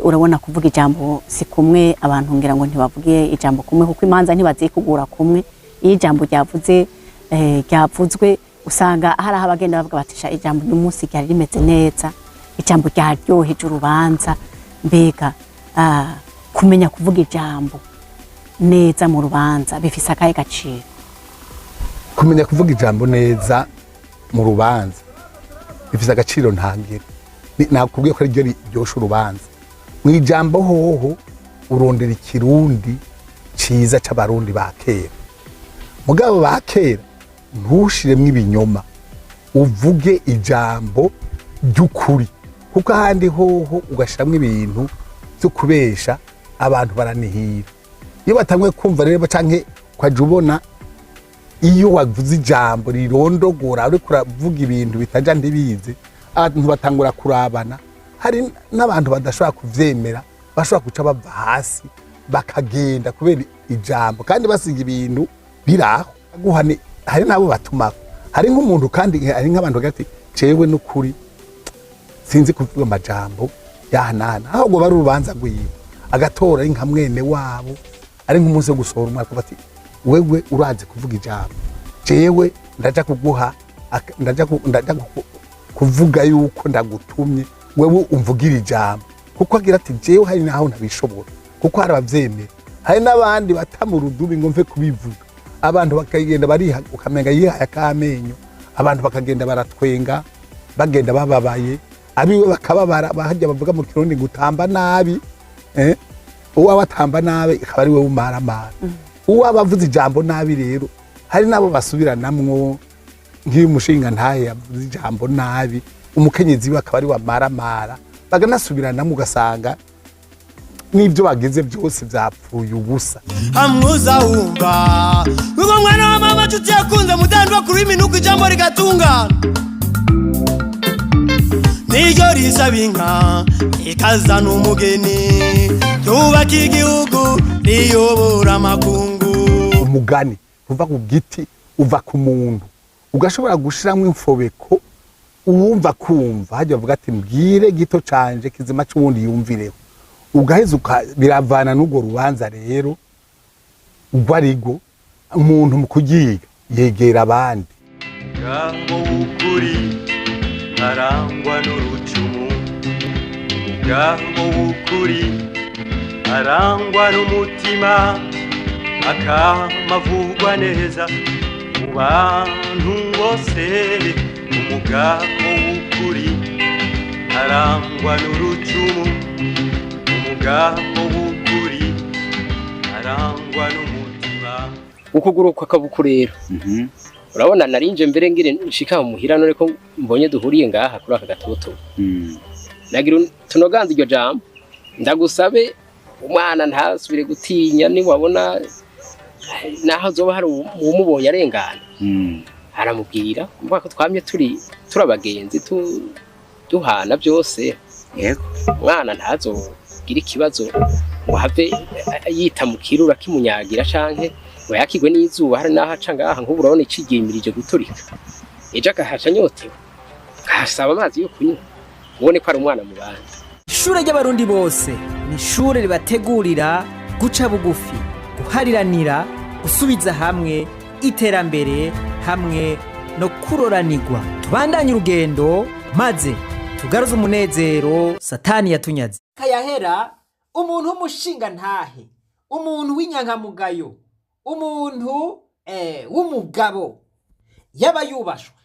Urabona, kuvuga ijambo si kumwe. Abantu ngira ngo ntibavuge ijambo kumwe, kuko imanza ntibazikugura kumwe. Iyo ijambo ryavuze, ryavuzwe, usanga hari aho abagenda bavuga batisha ijambo uyu munsi ryari rimeze neza, ijambo ryaryoheje urubanza. Mbega kumenya kuvuga ijambo neza mu rubanza bifise akahe gaciro? Kumenya kuvuga ijambo neza mu rubanza bifise agaciro ntangere. Nakubwiye ko ariryo riryosha urubanza. Mu ijambo hoho urondera ikirundi ciza c'Abarundi ba kera, mugabo ba kera ntushiremwo ibinyoma, uvuge ijambo ry'ukuri, kuko ahandi hoho ugashiramwo ibintu vyo kubesha, abantu baranihira iyo batanguye kumva. Rero canke ukaja ubona iyo wavuze ijambo rirondogora, uriko uravuga ibintu bitaja ntibize, abantu batangura kurabana. Hari n'abantu badashobora kuvyemera, bashobora guca bava hasi bakagenda kubera ijambo, kandi basiga ibintu biraho. Guhani hari n'abo batumako, hari nk'umuntu, kandi hari nk'abantu bagira ati: "Jewe n'ukuri sinzi kuvuga amajambo yahanahana." Ahubwo bari urubanza rwiwe, agatora ari nka mwene wabo, ari nk'umunsi wo gusohora umwaka, bati: "Wewe urazi kuvuga ijambo, jewe ndaja kuguha ndaja kuvuga yuko ndagutumye, wewe umvugira ijambo." Kuko agira ati: "Jewe hari naho ntabishobora." Kuko hari abavyemera, hari n'abandi bata mu rudubi ngo mve kubivuga, abantu bakagenda bariha, ukamenga yihaye akamenyo, abantu bakagenda baratwenga, bagenda bababaye, abiwe bakababara. Bahajya bavuga mu Kirundi ngo utamba nabi, uwaba atamba nabi akaba ari we umaramara. Uwaba avuze ijambo nabi rero, hari n'abo basubiranamwo. Nk'iyo umushinga ntahe yavuze ijambo nabi, umukenyezi we akaba ari we amaramara, bakanasubiranamwo, ugasanga n'ibyo bagize byose byapfuye ubusa. Hamwuza wumva uwo mwana wa mama nshuti yakunze mudandwa kuri iminuko, ijambo rigatungana, niryo risaba inka ikazana umugeni, ryubaka igihugu, riyobora amakungu. Umugani uva ku giti, uva ku muntu, ugashobora gushiramwo imfobeko, uwumva kumva. Hajya bavuga ati: "Mbwire gito canje kizima c'uwundi yumvireho." Ugaheza biravana n'urwo rubanza rero urwo arirwo. Umuntu mu kuryiga yegera abandi. Umugabo w'ukuri arangwa n'urucumu, umugabo w'ukuri arangwa n'umutima, akamavugwa neza mu bantu bose. Umugabo w'ukuri arangwa n'urucumu, umugabo w'ukuri arangwa n'umutima. Ukuguru kw'akaboko rero, urabona narinje mbere ngire nshika mu muhira, none ko mbonye duhuriye ngaha kuri aka gatoto, nagira tunoganze iryo jambo. Ndagusabe umwana ntasubire gutinya. Niwabona naho azoba hari uwumubonye arengana, aramubwira mvuga ko twamye turi abagenzi, duhana byose. Umwana ntazogire ikibazo ngo have yita mu kirura kimunyagira canke ngo yakigwe n'izuba. Hari n'aho aca ngaha, nk'ubu urabona icigimirije guturika, ejo akahaca anyotewe, akahasaba amazi yo kunywa, ubone ko ari umwana mu bandi. Ishure ry'Abarundi bose ni ishure ribategurira guca bugufi, guhariranira, gusubiza hamwe, iterambere hamwe no kuroranirwa. Tubandanye urugendo maze tugaruze umunezero Satani yatunyaze. Kayahera umuntu w'umushinga ntahe, umuntu w'inyankamugayo, umuntu w'umugabo, yaba yubashwe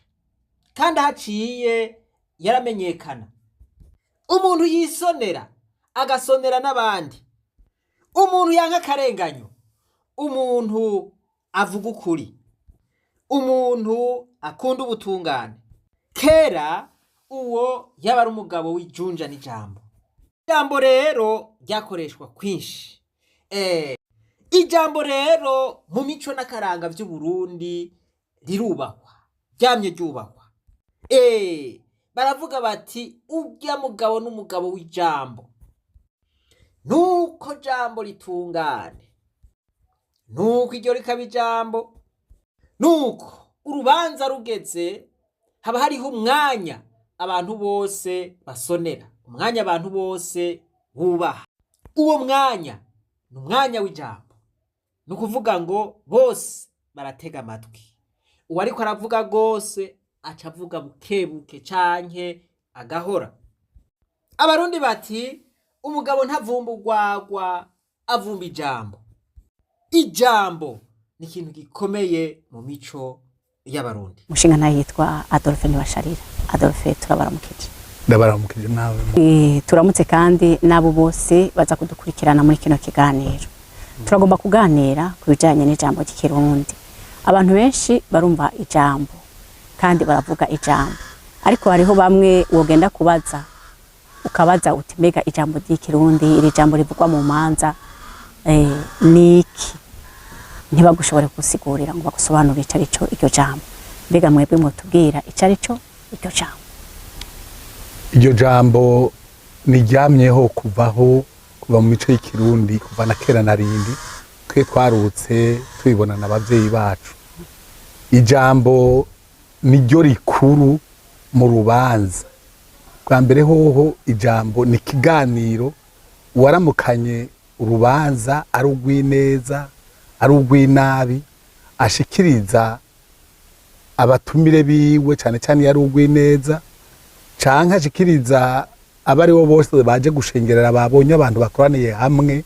kandi ahaciye yaramenyekana, umuntu yisonera agasonera n'abandi, umuntu yanka akarenganyo, umuntu avuga ukuri, umuntu akunda ubutungane. Kera uwo yaba ari umugabo w'ijunja n'ijambo. Ijambo rero ryakoreshwa kwinshi. Ijambo rero mu mico n'akaranga vy'Uburundi rirubahwa, ryamye ryubahwa. Baravuga bati: "Urya mugabo n'umugabo w'ijambo." Nuko jambo ritungane, nuko iryo rikaba ijambo, nuko urubanza rugeze haba hariho umwanya abantu bose basonera, umwanya abantu bose. Wubaha uwo mwanya, ni umwanya w'ijambo. Ni ukuvuga ngo bose baratega amatwi. Uwariko aravuga rwose aca avuga bukebuke canke agahora. Abarundi bati: "Umugabo ntavumba urwagwa, avumba ijambo." Ijambo ni ikintu gikomeye mu mico y'Abarundi. Umushinga nawe yitwa Adolphe Ntibasharira. Adolphe, turabaramukije. Ndabaramukije nawe. Turamutse kandi n'abo bose baza kudukurikirana muri kino kiganiro. Turagomba kuganira ku bijyanye n'ijambo ry'Ikirundi. Abantu benshi barumva ijambo kandi baravuga ijambo, ariko hariho bamwe wogenda kubaza, ukabaza uti: "Mbega ijambo ry'Ikirundi, iri jambo rivugwa mu manza, ni iki?" Ntibagushobore gusigurira ngo bagusobanurire ico arico iryo jambo. Mbega mwebwe mwotubwira ico arico iryo jambo? Iryo jambo niryamyeho kuvaho, kuva mu mico y'Ikirundi, kuva na kera na rindi. Twe twarutse tubibona n'abavyeyi bacu. Ijambo niryo rikuru mu rubanza. Bwa mbere hoho, ijambo ni ikiganiro uwaramukanye urubanza, ari urw'ineza ari urw'inabi, ashikiriza abatumire biwe, cane cane iyo ari urw'ineza, canke ashikiriza abo ari bo bose baje gushengerera, babonye abantu bakoraniye hamwe.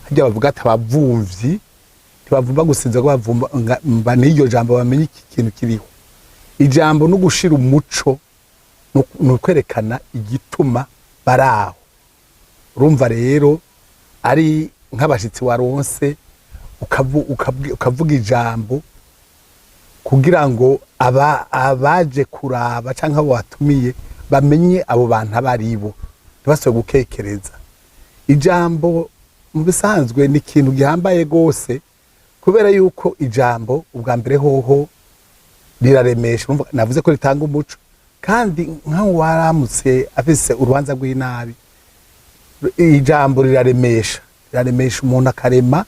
Harya bavuga ati: "Abavumvyi ntibavumba gusinza ko bavumba mba n'iryo jambo bamenye iki kintu kiriho." Ijambo no gushira umuco, ni ukwerekana igituma bari aho. Urumva rero, ari nk'abashitsi waronse, ukavuga ijambo kugira ngo abaje kuraba canke abo watumiye bamenye abo bantu abo ari bo, ntibasubire gukekereza. Ijambo mu bisanzwe ni ikintu gihambaye rwose, kubera yuko ijambo ubwa mbere hoho riraremesha. Urumva, navuze ko ritanga umuco, kandi nk'uwaramutse afise urubanza rw'inabi, ijambo riraremesha, riraremesha umuntu akarema,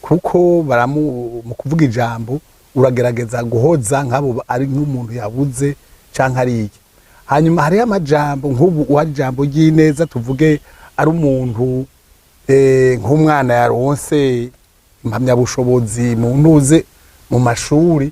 kuko baramu mu kuvuga ijambo uragerageza guhoza nk'abo ari nk'umuntu yabuze canke ari iki. Hanyuma hariho amajambo, nk'ubu uhari ijambo ry'ineza, tuvuge ari umuntu, nk'umwana yaronse impamyabushobozi mu ntuze mu mashuri,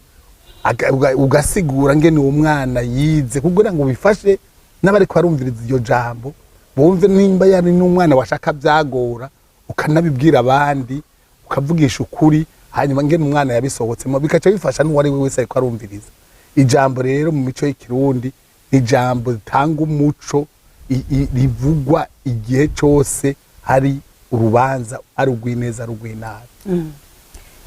ugasigura ngene uwo mwana yize, kugira ngo bifashe n'abariko barumviriza iryo jambo bumve nimba yari n'umwana washaka byagora, ukanabibwira abandi, ukavugisha ukuri, hanyuma ngene umwana yabisohotsemo, bikaca bifasha n'uwari we wese ariko arumviriza. Ijambo rero mu mico y'Ikirundi ni ijambo ritanga umuco, rivugwa igihe cose hari urubanza, ari urw'ineza ari urw'inabi.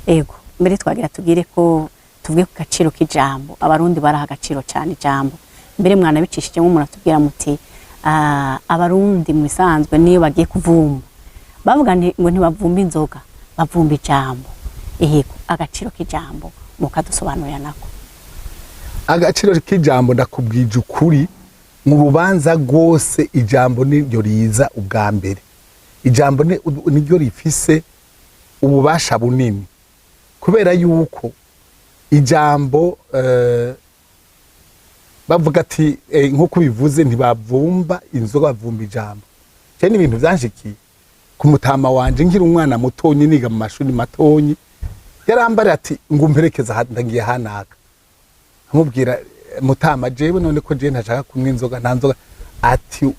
Ego, mbere twagira tubwire ko tuvuge ku gaciro k'ijambo. Abarundi baraha agaciro cyane ijambo. Mbere mwanabicishijemo, muratubwira muti: "Abarundi mu bisanzwe niyo bagiye kuvumba bavuga ngo ntibavumba inzoga, bavumba ijambo." Yego, agaciro k'ijambo mukadusobanurira nako. Agaciro k'ijambo, ndakubwije ukuri, mu rubanza rwose ijambo niryo riza ubwa mbere. Ijambo niryo rifise ububasha bunini, kubera yuko ijambo, bavuga ati, nk'uko bivuze, ntibavumba inzoga, bavumba ijambo. Cyane n'ibintu byanshikiye ku mutama wanje nkiri umwana mutonyi, niga mu mashuri matonyi, yarambara ati ngo umperekeze aha ndagiye hanaka. Amubwira: "Mutama, jewe none ko jewe ntashaka kunywa inzoga, nta nzoga." Ati: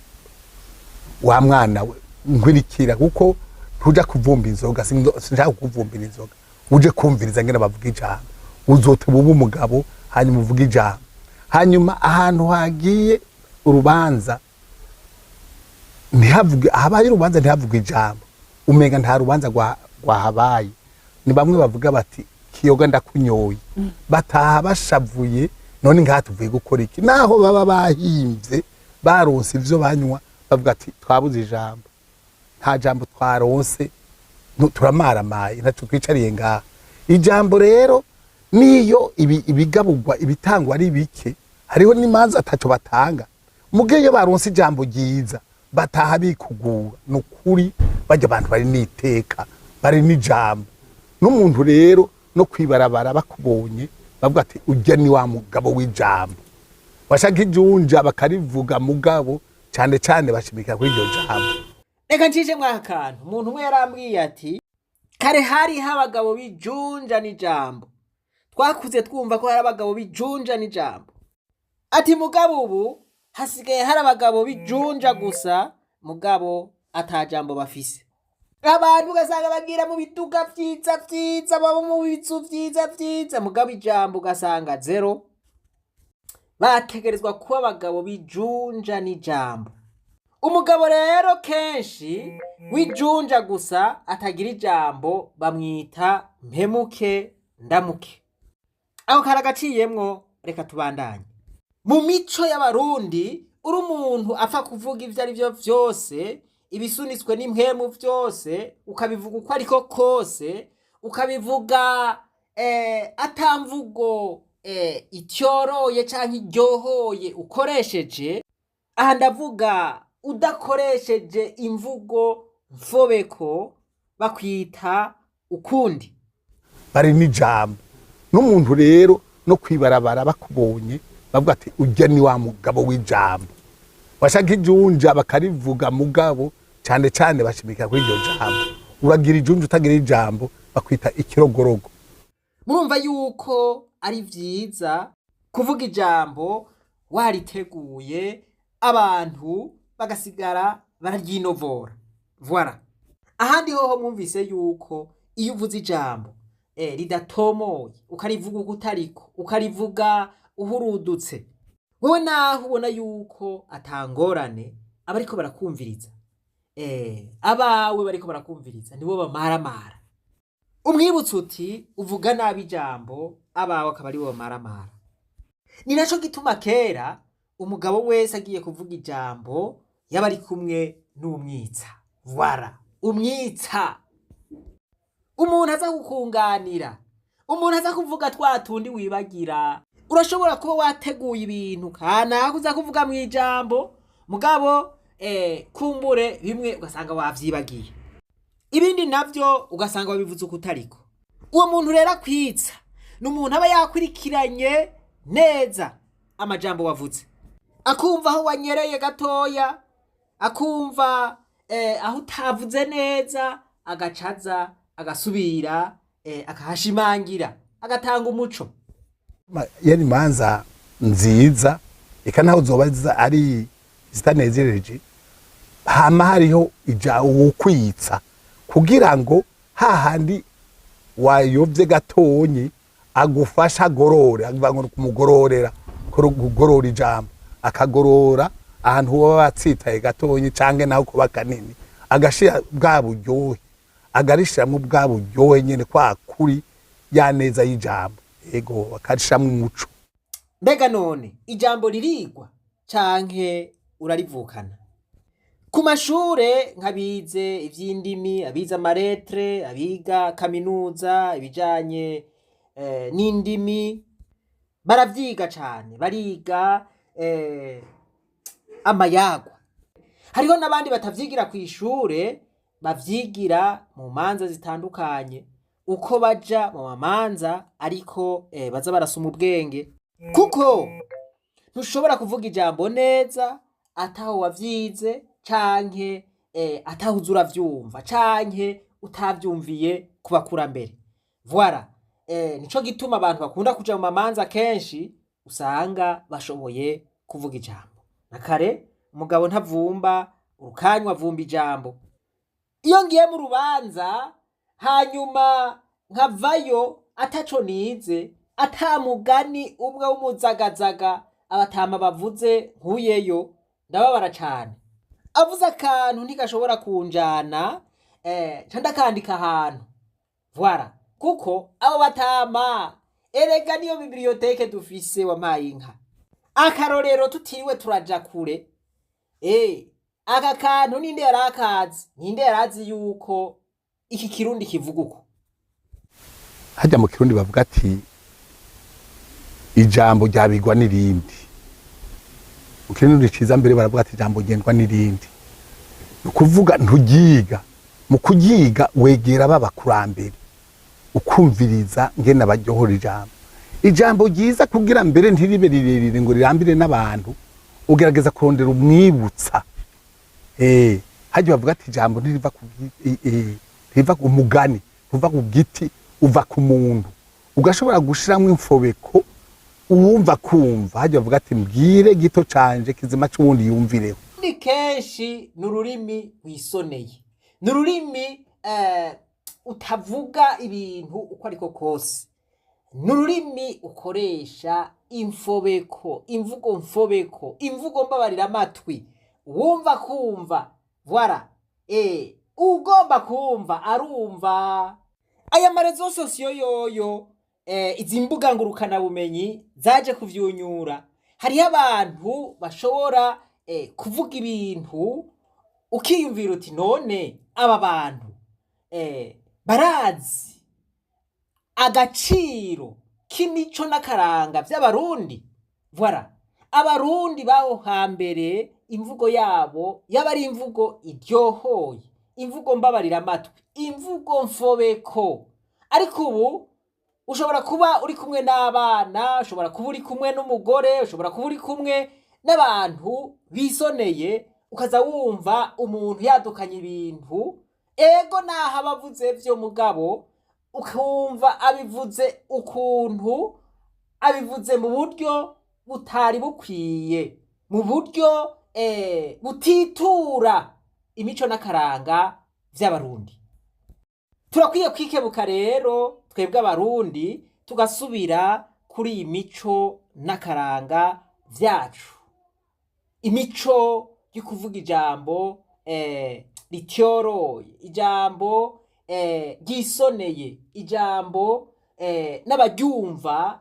"Wa mwana we, nkurikira, kuko ntuja kuvumba inzoga, sinshaka kukuvumbira inzoga, uje kumviriza ngene bavuga ijambo, uzoteba ube umugabo, hanyuma uvuge ijambo." Hanyuma ahantu hagiye urubanza ntihavuge, habaye urubanza ntihavuge ijambo, umenga nta rubanza rwahabaye. Ni bamwe bavuga bati: "Kiyoga ndakunyoye." Bataha bashavuye: "None ngaha tuvuye gukora iki?" Naho baba bahimvye, baronse ivyo banywa, bavuga ati: "Twabuze ijambo, nta jambo twaronse, turamaramaye, ntaco twicariye ngaha." Ijambo rero niyo ibigaburwa, ibitangwa ari bike, hariho n'imanza ataco batanga, muge iyo baronse ijambo ryiza bataha bikugura. Ni ukuri, barya abantu bari n'iteka, bari n'ijambo. N'umuntu rero no kwibarabara bakubonye bavuga ati: "Urya ni wa mugabo w'ijambo." Washaka ijunja bakarivuga, mugabo cyane cyane bashimika kuri iryo jambo. Reka ncishe mwaka kantu. Umuntu umwe yarambwiye ati kare hariho abagabo bijunja n'ijambo, twakuze twumva ko hari abagabo bijunja n'ijambo. Ati mugabo ubu hasigaye hari abagabo bijunja gusa, mugabo ata jambo bafise. Abantu ugasanga bagira mu biduga vyiza vyiza, baba mu bizu vyiza vyiza, mugabo ijambo ugasanga zero. Bategerezwa kuba abagabo bijunja n'ijambo. Umugabo rero kenshi wijunja gusa atagira ijambo bamwita mpemuke ndamuke. Aho karagaciyemwo, reka tubandanye. Mu mico y'Abarundi, uri umuntu apfa kuvuga ivyo ari vyo vyose, ibisunitswe n'impwemu vyose, ukabivuga uko ariko kose, ukabivuga atamvugo ityoroye canke iryohoye ukoresheje. Aha ndavuga udakoresheje imvugo mfobeko, bakwita ukundi. Bari n'ijambo n'umuntu rero no kwibarabara bakubonye bavuga ati ujya ni wa mugabo w'ijambo. Washaka ijunja bakarivuga, mugabo cyane cyane bashimikira kuri iryo jambo. Uragira ijunja, utagira ijambo bakwita ikirogorogo. Murumva yuko ari vyiza kuvuga ijambo wariteguye, abantu bagasigara bararyinovora. Voilà. Ahandi hoho mwumvise yuko iyo uvuze ijambo ridatomoye, ukarivuga uko utariko, ukarivuga uhurudutse, wewe naho ubona yuko atangorane, abariko barakumviriza, abawe bariko barakumviriza nibo bamaramara. Umwibutsa uti uvuga nabi ijambo, abawe akaba aribo bamaramara. Ni naco gituma kera umugabo wese agiye kuvuga ijambo yaba ari kumwe n'umwitsa. Voilà, umwitsa, umuntu aza kukunganira, umuntu aza kuvuga twa tundi wibagira. Urashobora kuba wateguye ibintu kanaka uza kuvuga mu ijambo, mugabo kumbure bimwe ugasanga wavyibagiye, ibindi navyo ugasanga wabivuze uko utariko. Uwo muntu rero akwitsa ni umuntu aba yakurikiranye neza amajambo wavuze, akumva aho wanyereye gatoya, akumva aho utavuze neza, agacaza agasubira akahashimangira, agatanga umuco. Yari imanza nziza, eka naho zoba ari zitanezereje, hama hariho ija ukwitsa kugira ngo hahandi wayovye gatonyi agufasha agorore. Avuga ngo kumugororera, kugorora ijambo, akagorora ahantu woba watsitaye gatonyi canke naho kuba kanini, agashira bwa buryohe, agarishiramwo bwa buryohe nyene kwa kuri ya neza y'ijambo, ego, akarishiramwo umuco. Mbega none ijambo ririgwa canke urarivukana? Ku mashure, nk'abize ivy'indimi, abize ama lettres, abiga kaminuza ibijanye n'indimi, baravyiga cane, bariga amayagwa. Hariho n'abandi batavyigira kw'ishure, bavyigira mu manza zitandukanye, uko baja mu mamanza ariko baza barasoma ubwenge, kuko ntushobora kuvuga ijambo neza ataho wavyize canke ataho uza uravyumva canke utavyumviye ku bakurambere. Voilà. Nico gituma abantu bakunda kuja mu mamanza kenshi usanga bashoboye kuvuga ijambo. Na kare umugabo ntavumba urukanywa, avumba ijambo. Iyo ngiye mu rubanza hanyuma nkavayo ataco nize, ata mugani umwe w'umuzagazaga abatama bavuze nkuyeyo, ndababara cane. Avuze akantu ntigashobora kunjana, nca ndakandika ahantu. Voilà, kuko abo batama erega niyo bibliothèque dufise. Wampaye inka. Akarorero, tutiriwe turaja kure, aka kantu ninde yarakazi? Ninde yarazi yuko iki Kirundi kivuga uko? Hajya mu Kirundi bavuga ati ijambo ryabigwa n'irindi. Mu Kirundi ciza mbere baravuga ati ijambo gendwa n'irindi. Ni ukuvuga ntugiga, mu kugiga wegera b'abakurambere, ukumviriza ngene baryohora ijambo, ijambo ryiza, kugira mbere ntiribe rirerire ngo rirambire n'abantu. Ugerageza kurondera umwibutsa. Hajya bavuga ati ijambo ntiriva ku ntiriva ku mugani, uva ku giti, uva ku muntu. Ugashobora gushiramwo imfobeko uwumva kumva. Hajya bavuga ati mbwire gito canje kizima c'uwundi yumvireho. Ni kenshi ni ururimi rwisoneye, ni ururimi utavuga ibintu uko ariko kose, ni ururimi ukoresha imfobeko, imvugo mfobeko, imvugo mbabarira amatwi, wumva kumva. Voilà, ugomba kumva arumva. Aya ma réseaux sociaux yoyo, izi mbuga ngurukanabumenyi zaje kuvyunyura. Hariho abantu bashobora kuvuga ibintu ukiyumvira uti: "None aba bantu barazi agaciro k'imico n'akaranga vy'Abarundi?" Voilà, Abarundi baho hambere imvugo yabo yaba ari imvugo iryohoye, imvugo mbabarira amatwi, imvugo mfobeko. Ariko ubu ushobora kuba uri kumwe n'abana, ushobora kuba uri kumwe n'umugore, ushobora kuba uri kumwe n'abantu bisoneye, ukaza wumva umuntu yadukanye ibintu. Ego, naho aba avuze vyo, mugabo ukumva abivuze ukuntu abivuze mu buryo butari bukwiye, mu buryo butitura imico n'akaranga vy'Abarundi. Turakwiye kwikebuka rero twebwe Abarundi, tugasubira kuri iyi mico n'akaranga vyacu, imico yo kuvuga ijambo rityoroye, ijambo ryisoneye, ijambo n'abaryumva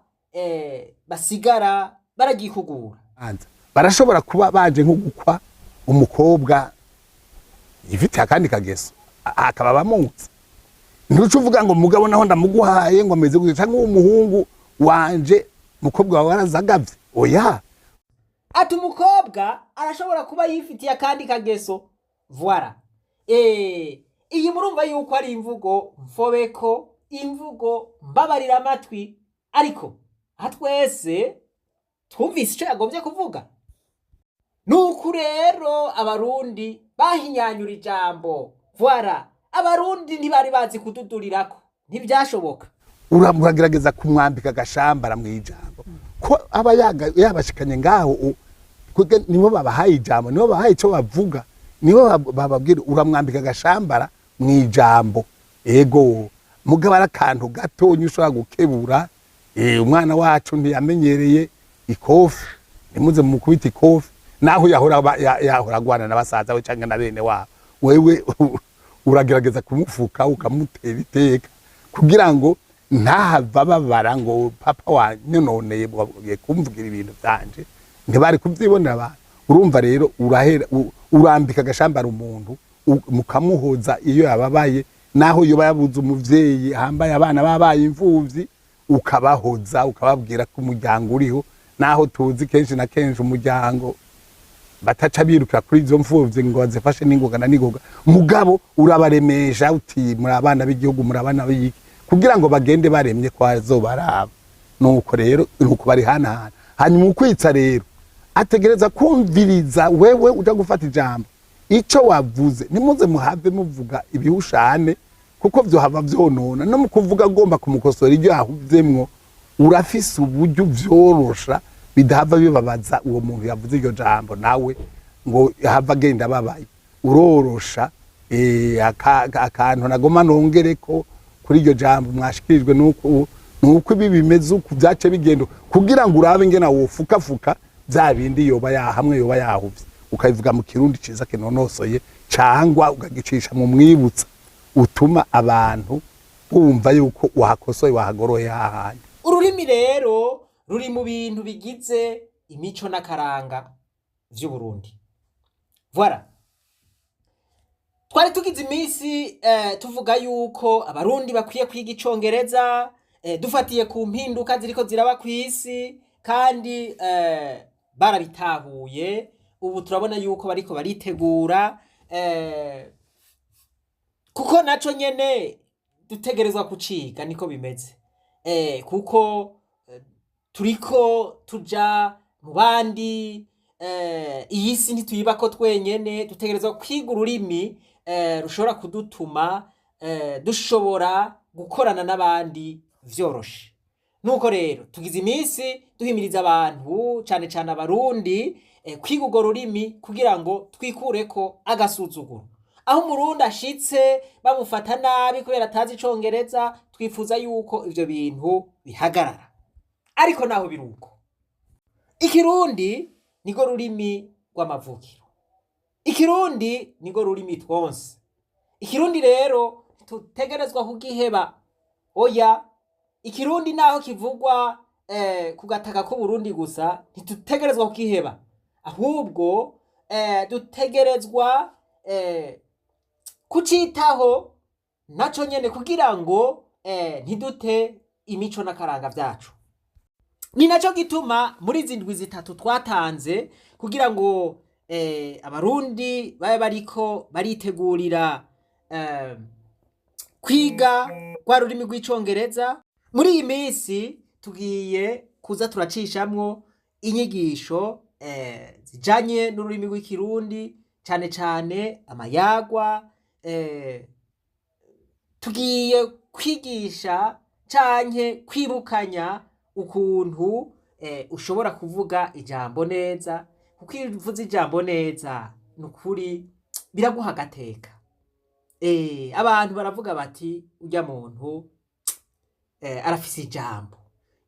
basigara baragihugura. Banza. Barashobora kuba baje nko gukwa umukobwa yifitiye akandi kageso, akaba bamuzi. Ntuce uvuga ngo mugabo naho ndamuguhaye ngo ameze gutya, cyangwa umuhungu wanje mukobwa wawe warazagavye. Oya. Ati umukobwa arashobora kuba yifitiye akandi kageso. Voilà, iyi murumva yuko ari imvugo mfobeko, imvugo mbabarira amatwi, ariko aha twese twumvise icyo yagombye kuvuga. Nuku rero Abarundi bahinyanyura ijambo. Voilà, Abarundi ntibari bazi kududurirako, ntibyashoboka. Uragerageza kumwambika agashambara mu ijambo ko aba yabashikanye ngaho, kuko nibo babahaye ijambo, nibo babahaye icyo bavuga, nibo bababwira. Uramwambika agashambara mu ijambo. Ego, mugabo ari akantu gatonya ushobora gukebura. Umwana wacu ntiyamenyereye ikofi, ntimuze mukubita ikofi naho yahora yahora agwana na basaza we canke na bene wabo. Wewe uragerageza kumufuka, ukamutera iteka kugira ngo ntahava babara ngo papa wanyononeye, bagiye kumvugira ibintu vyanje, ntibari kuvyibonera abantu. Urumva rero urahera urambika agashambara umuntu, mukamuhoza iyo yababaye, naho yoba yabuze umuvyeyi hambaye abana babaye imfuvyi, ukabahoza, ukababwira ko umuryango uriho, naho tuzi kenshi na kenshi umuryango bataca birukira kuri izo mfuvyi ngo bazifashe n'ingoga na n'ingoga. Mugabo urabaremesha uti muri abana b'igihugu, muri abana b'iki, kugira ngo bagende baremye ko azobaraba. Nuko rero nuko bari hanahana. Hanyuma ukwitsa rero ategereza kumviriza wewe uja gufata ijambo ico wavuze. Nimuze muhave muvuga ibihushane, kuko vyohava vyonona. No mu kuvuga agomba kumukosora ibyo yahuvyemwo, urafise uburyo vyorosha bidahava bibabaza uwo muntu yavuze iryo jambo, nawe ngo yahava agenda ababaye. Urorosha akantu nagoma nongereko kuri iryo jambo mwashikirijwe, nuko ibi bimeze uku byace bigenda, kugira ngo urabe ingena wofukafuka bya bindi yoba yahamwe yoba yahuvye, ukabivuga mu Kirundi ciza kinonosoye, cangwa ukagicisha mu mwibutsa utuma abantu bumva yuko wahakosoye, wahagoroye hahandi. Ururimi rero ruri mu bintu bigize imico n'akaranga vy'Uburundi. Voilà, twari tugize iminsi tuvuga yuko Abarundi bakwiye kwiga Icongereza, dufatiye ku mpinduka ziriko ziraba kw'isi, kandi barabitahuye. Ubu turabona yuko bariko baritegura, kuko naco nyene dutegerezwa kuciga. Niko bimeze, kuko turiko tuja mu bandi. Iyi si ntituyibako twenyene, dutegerezwa kwiga ururimi rushobora kudutuma dushobora gukorana n'abandi vyoroshe. Nuko rero tugize iminsi duhimiriza abantu, cane cane Abarundi, kwiga urwo rurimi kugira ngo twikureko agasuzuguro. Aho Umurundi ashitse bamufata nabi kubera atazi Icongereza, twifuza yuko ivyo bintu bihagarara. Ariko naho biruko, Ikirundi nirwo rurimi rw'amavukiro, Ikirundi nirwo rurimi twonse. Ikirundi rero tutegerezwa kugiheba, oya. Ikirundi naho kivugwa ku gataka k'Uburundi gusa, ntitutegerezwa kugiheba, ahubwo dutegerezwa kucitaho naco nyene kugira ngo ntidute imico n'akaranga vyacu. Ni naco gituma muri izi ndwi 3 twatanze kugira ngo Abarundi babe bariko baritegurira kwiga rwa rurimi rw'Icongereza, muri iyi minsi tugiye kuza turacishamwo inyigisho zijanye n'ururimi rw'Ikirundi, cane cane amayagwa. Tugiye kwigisha canke kwibukanya ukuntu ushobora kuvuga ijambo neza, kuko iyo uvuze ijambo neza, ni ukuri biraguha agateka. Abantu baravuga bati: "Urya muntu arafise ijambo."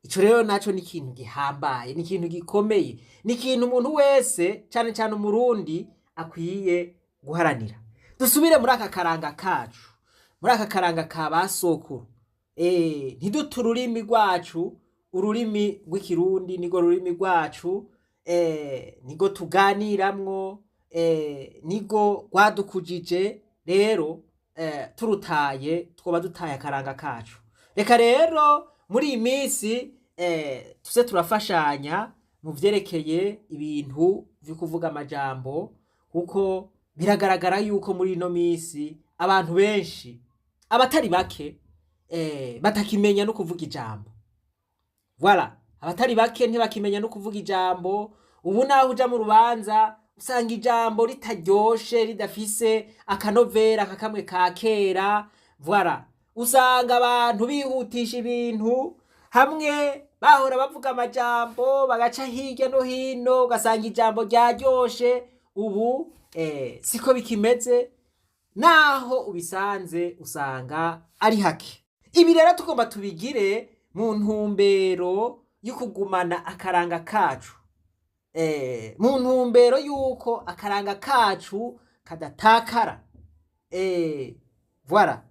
Ico rero naco ni ikintu gihambaye, ni ikintu gikomeye, ni ikintu umuntu wese, cane cane Umurundi, akwiye guharanira. Dusubire muri aka karanga kacu, muri aka karanga ka ba sokuru. Ntidute ururimi rwacu. Ururimi rw'Ikirundi nirwo rurimi rwacu, nirwo tuganiramwo, nirwo rwadukujije. Rero turutaye twoba dutaye akaranga kacu. Reka rero muri iyi minsi tuze turafashanya mu vyerekeye ibintu vyo kuvuga amajambo, kuko biragaragara yuko muri ino minsi abantu benshi, abatari bake, batakimenya no kuvuga ijambo. Voilà, abatari bake ntibakimenya no kuvuga ijambo. Ubu naho uja mu rubanza usanga ijambo ritaryoshe, ridafise akanovera nka kamwe ka kera. Voilà, usanga abantu bihutisha ibintu. Hamwe bahora bavuga amajambo bagaca hirya no hino, ugasanga ijambo ryaryoshe, ubu siko bikimeze. Naho ubisanze usanga ari hake. Ibi rero tugomba tubigire mu ntumbero yo kugumana akaranga kacu, mu ntumbero y'uko akaranga kacu kadatakara. Voilà,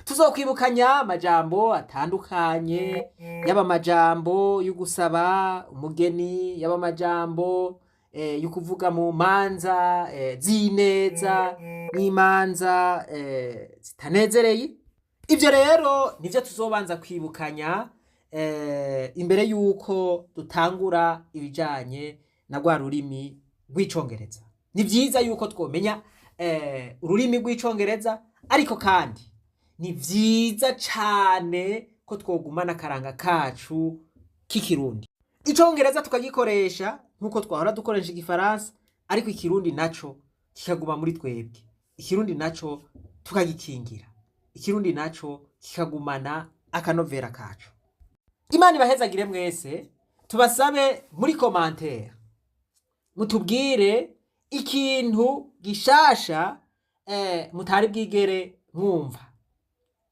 tuzokwibukanya amajambo atandukanye, yaba amajambo yo gusaba umugeni, yaba amajambo yo kuvuga mu manza z'ineza n'imanza zitanezereye. Ivyo rero nivyo tuzobanza kwibukanya imbere y'uko dutangura ibijanye na rwa rurimi rw'Icongereza. Ni vyiza yuko twomenya ururimi rw'Icongereza, ariko kandi ni vyiza cane ko twogumana akaranga kacu k'Ikirundi. Icongereza tukagikoresha nk'uko twahora dukoresha Igifaransa, ariko Ikirundi naco kikaguma muri twebwe, Ikirundi naco tukagikingira, Ikirundi naco kikagumana akanovera kacu. Imana ibahezagire mwese. Tubasabe muri commentaire mutubwire ikintu gishasha mutari bwigere mwumva,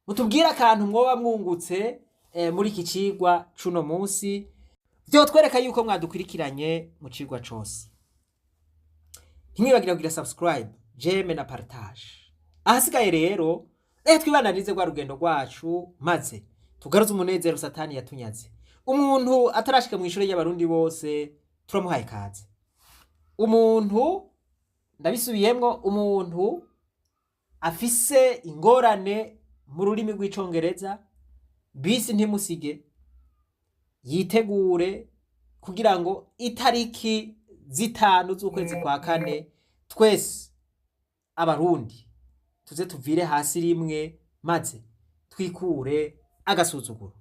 mutubwire akantu mwoba mwungutse muri iki cigwa c'uno munsi, vyotwereka yuko mwadukurikiranye mu cigwa cose. Ntimwibagire kugira subscribe, j'aime na partage. Ahasigaye rero reka twibananize rwa rugendo rwacu, maze tugaruze umunezero Satani yatunyaze. Umuntu atarashika mu ishure ry'Abarundi bose, turamuhaye kaze. Umuntu, ndabisubiyemwo, umuntu afise ingorane mu rurimi rw'Icongereza, bisi ntimusige, yitegure kugira ngo itariki 5 z'ukwezi kwa kane twese Abarundi tuze tuvire hasi rimwe, maze twikure agasuzuguro.